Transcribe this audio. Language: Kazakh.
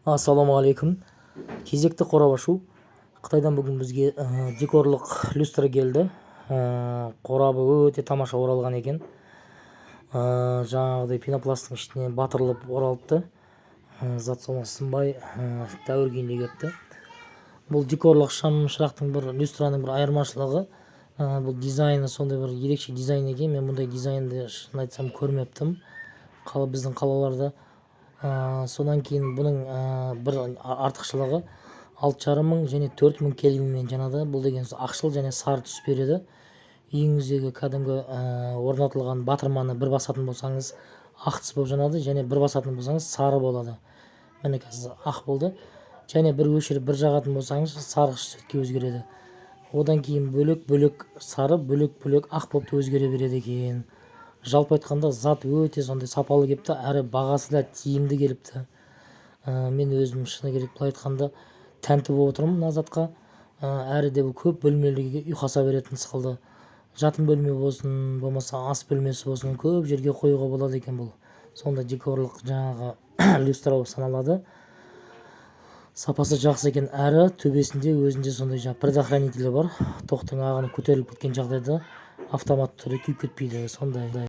Ассалаумағалейкум! Кезекті қорап ашу. Қытайдан бүгін бізге декорлық люстра келді. Қорабы өте тамаша оралған екен. Жаңағыдай пенопласттың ішіне батырылып оралыпты. Зат соны сынбай, тәуір күйінде келіпті. Бұл декорлық шам шырақтың бір, люстраның бір айырмашылығы, бұл дизайны сондай бір ерекше дизайн екен. Мен бұндай дизайнды, шын айтсам, көрмеппін қала, біздің қалаларда. Содан кейін бұның бір артықшылығы, 6,5 мың және 4000 кельвинмен жанады. Бұл деген сөз, ақшыл және сары түс береді. Үйіңіздегі кәдімгі орнатылған батырманы бір басатын болсаңыз, ақ түс болып жанады және бір басатын болсаңыз, сары болады. Міне, қазір ақ болды. Және бір өшіріп, бір жағатын болсаңыз, сарғыш цветке өзгереді. Одан кейін бөлек бөлек сары, бөлек бөлек ақ болып та өзгере береді екен. Жалпы айтқанда, зат өте сондай сапалы келіпті, әрі бағасы да тиімді келіпті. Мен өзім, шыны керек, былай айтқанда, тәнті болып отырмын мына затқа. Әрі де бұл көп бөлмелерге ұйқаса беретін сықылды. Жатын бөлме болсын, болмаса ас бөлмесі болсын, көп жерге қоюға болады екен. Бұл сондай декорлық жаңағы люстра болып саналады. Сапасы жақсы екен. Әрі төбесінде өзінде сондай жаңағы предохранителі бар. Тоқтың ағыны көтеріліп кеткен жағдайда автоматты түрде күйіп кетпейді сондай.